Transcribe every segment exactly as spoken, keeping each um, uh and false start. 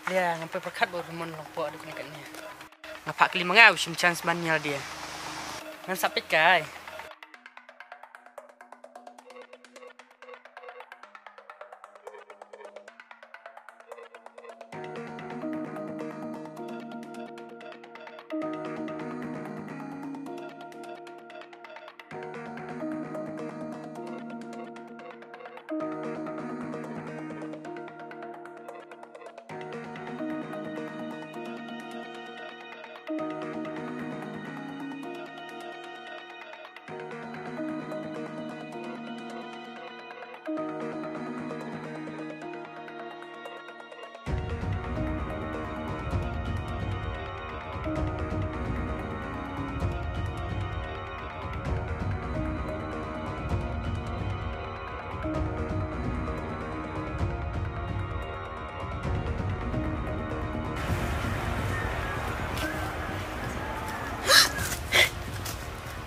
Lia, nga poi pyrkhat ba u Raymond long pok duk ne katne. Nga phah kli ma nga u shim chance ban ñial dia. Ngan sa peit kai.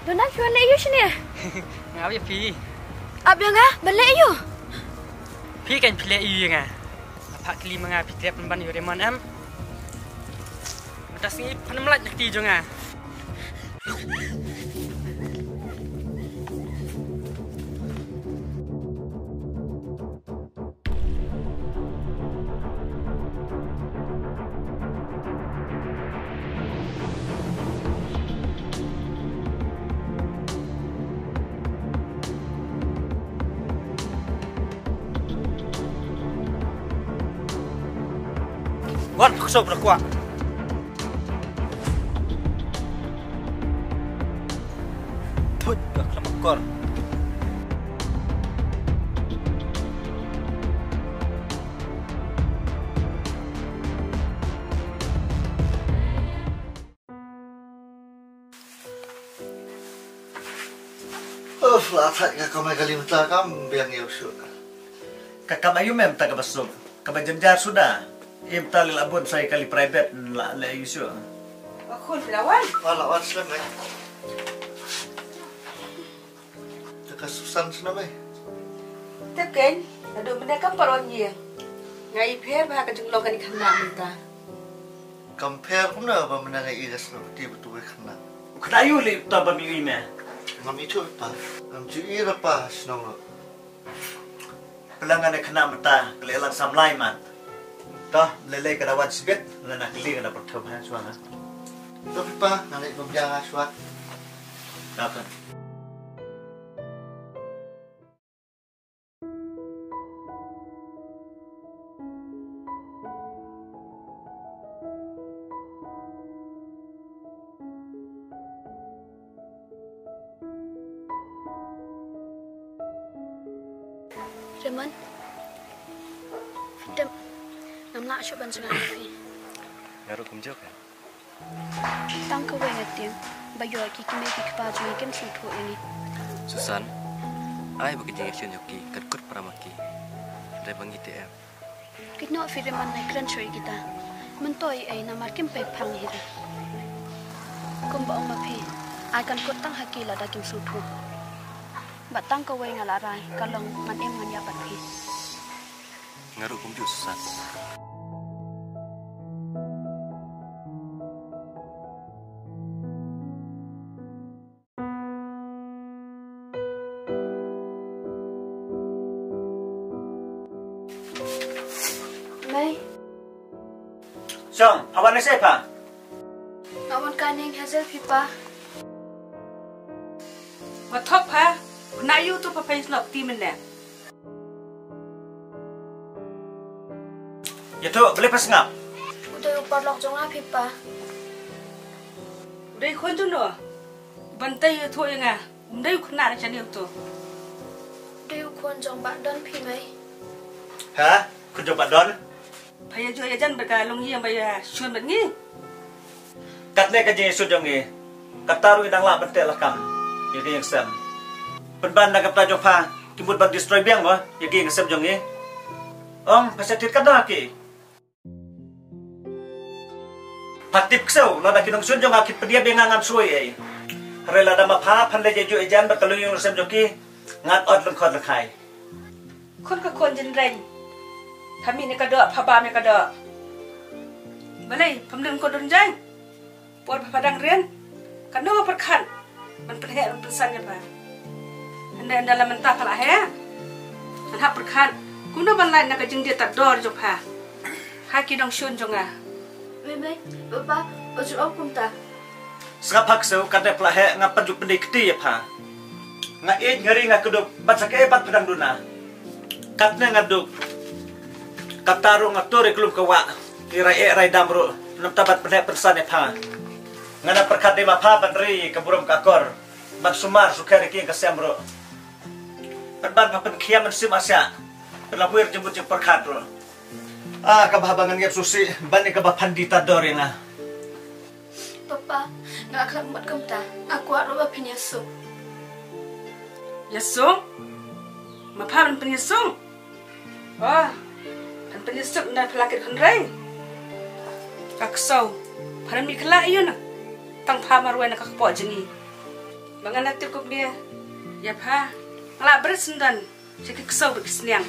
Dona, phi wan leh aïu shane? Nga ap ïa phi. Ap ïa nga? Ban leh aïu? Phi kan phi leh aïu ïa nga? Nga phah kli ma nga phi trep ban ïa u Raymond em? Mynta sngi phan ym lait na kti jong nga. Wan, phaksop ra kwah. Thut, dah kena makor. Uf, la thait ka kamai kali mynta kam biang ïa u shuh. Ka kam aïu mynta kaba suk? Kaba jynjar suda. Mynta lei la bun sa ïa kali private la leh ïa u shuh. Ba khun la wan. Ba la wan slem eh. Te ka Susan sngewbha. Tip kein, naduh mynne kam pat wan ïing. Nga ïapher bha ka jinglong kane ka khynnah mynta. Kam pher kumno ba mynne nga ïohi ka sngewbha ba tu ka khynnah. U khynnah aïu lei uta ba me ïohi me? Ngam ithuh pa. Ngam ju ïohi re pa shnong ruh. Pynlong kane ka khynnah mynta ka leh lang samla mat. To, lei lei ka da wan shibit, lada kylli ka da pyrthuh bha shuwa ha. To phi pa, nga leit bam ja nga shuwa. To phi. Raymond, phi tip, ngam lah shuh ban jngai ïa phi. Nga ruh kumjuh ka. Tang kawei nga tieng ba ïoh ki kmie ki kpa jong ngi kim sngewthuh ïa ngi. Susan, ai ba ka jingïashun jong ki kan kut para ma ki. Hynrei ba ngi te em. Ki noh phi Raymond, nai kren shuh ïa kita. Mynta ïa ei namar kim pei phang hi re. Kumba ong ma phi, ai kan kut tang ha ki lada kim sngewthuh. Bad tang kawei nga la rai, ka long ngan im ngan ïap bad phi. Nga ruh kumjuh Susan. Mei. Shong, pha wan lehse pha. Nga wan kane ïa hazel phi pa. Nga thok pha, khynnah ïu tu pha phi snoh kti mynne. Ïathuh, balei pha sngap? U dei u paralok jong nga phi pa. U dei khun jong no. Ban tei ïathuh ïa nga. Um dei u khynnah na shane uto. U dei u khun jong Bah Don phi mei. Ha? Khun jong Bah Don? Pha ïa juh ïa jan bad ka longïing ba ïa shun bad ngi. Katne ka jingïashun jong ngi. Kata ruh i dang lah ban teh lakam ïa ka ïing sem. Pynban na ka bynta jong pha ki mut ban destroy biang mo ïa ka ïing sem jong ngi. Ong pha sa thied katno ha ki. Pha tip ksew lada ki nongshun jong nga ki pynïap ïa nga ngam sngewsih ei. Hynrei lada ma pha phan leit ïa juh ïa jan bad ka longïing longsem jong ki ngan ot lyngkhot lyngkhai. Khun ka khun jynreng. Pha mih ne ka doh, pha bam ne ka doh. Balei pham dang kordor jaiñ? Por ba pha dang rian, katno nga pyrkhat ban pynheh ban pynsan ïa pha. Hynda hynda la mynta pha la heh, ngan hap pyrkhat kumno ban lait na ka jingdie tad dor jong pha ha ki nongshun jong nga. Mei mei, papa, u ju ong kumta. Sngap ha ksew, katne pha la heh nga pynjuk pyndei kti ïa pha. Nga ïeit nga ri nga kdup bad sa kaei pat pha dang duna. Katne nga duk. Kata ruh nga tur ïa ka lum ka wah, ïa rai eh rai dam ruh, namta ban pynheh pynsan ïa pha. Nga na pyrkhat dei ma pha ban ri ka burom ka akor, ban sumar sukher ïa ki ïing ka sem ruh. Ban ban pha pynkhiam mynsiem asiah, pynlamwir jingmut jingpyrkhat ruh. Ah, kaba haba ngan ngeit sngewsih ban ïa kaba phan die tad dor ïa nga. Papa, nga la khlem mut kumta. Nga kwah ruh ba phin ïasuk. Ïasuk? Ma pha ban pynïasuk? Oh, ban pynïasuk na pha la kit khynrei. Ka ksew, pha la mih khlaiñ ïa u na tang pha marwei na ka kpoh jong ngi. Ba ngan la tip kumne ïa pha, nga la bret syndon sha ki ksew bad ki sniang.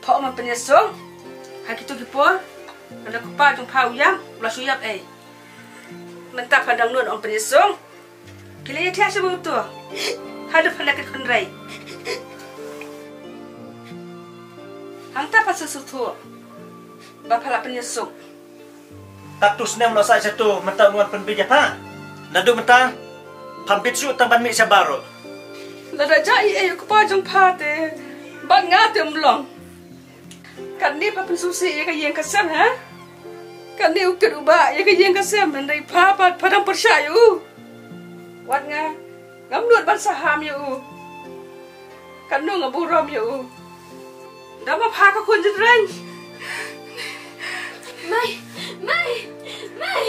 Pha ong ban pynïasuk ha kito ki por, hynda u kpa jong pha u ïap, u la shu ïap ei. Mynta pha dang nud ong pynïasuk. Ki la ïathiah sha ba uto haduh pha la kit khynrei. Hangta pha sngewthuh ba pha la pynïasuk. Katto snem lo sa sha to mynta u wan pynbit ïa pha. Naduh mynta pham bit shuh tang ban mih shabar ruh. Lada jia ei ei u kpa jong pha te bad nga te um long. Katne pha pynsngewsih ïa ka ïing ka sem ha? Katne u kit u bah ïa ka ïing ka sem, hynrei pha pat pha dang pyrshah ïa u. Wat nga ngam nud ban saham ïa u. Katno nga burom ïa u. Da ma pha ka khun jynreng. Mei, mei, mei,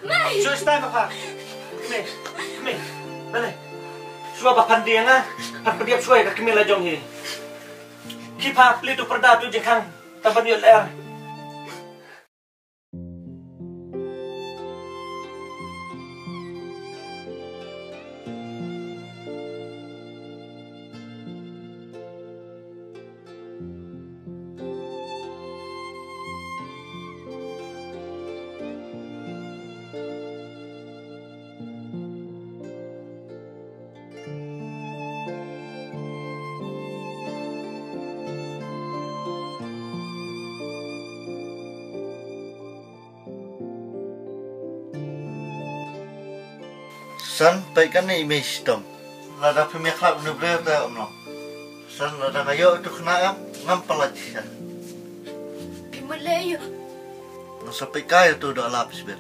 mei. Shu stai ma pha. Mei, mei. Balei? Shuwa ba phan die nga, phan pdiap shuwa ïa ka kmie la jong hi. Ki pha plie tu pyrda tu jingkhang, tang ban ïoh lyer. San peit kane i mei shitom. Lada phim ïa khlad une u briew te ym long. San lada nga ïoh ïa utu u khynnah em, ngam palat shisha. Phim mut leh ïoh. Nga sa peit kai ïa utu u doh lap shibit.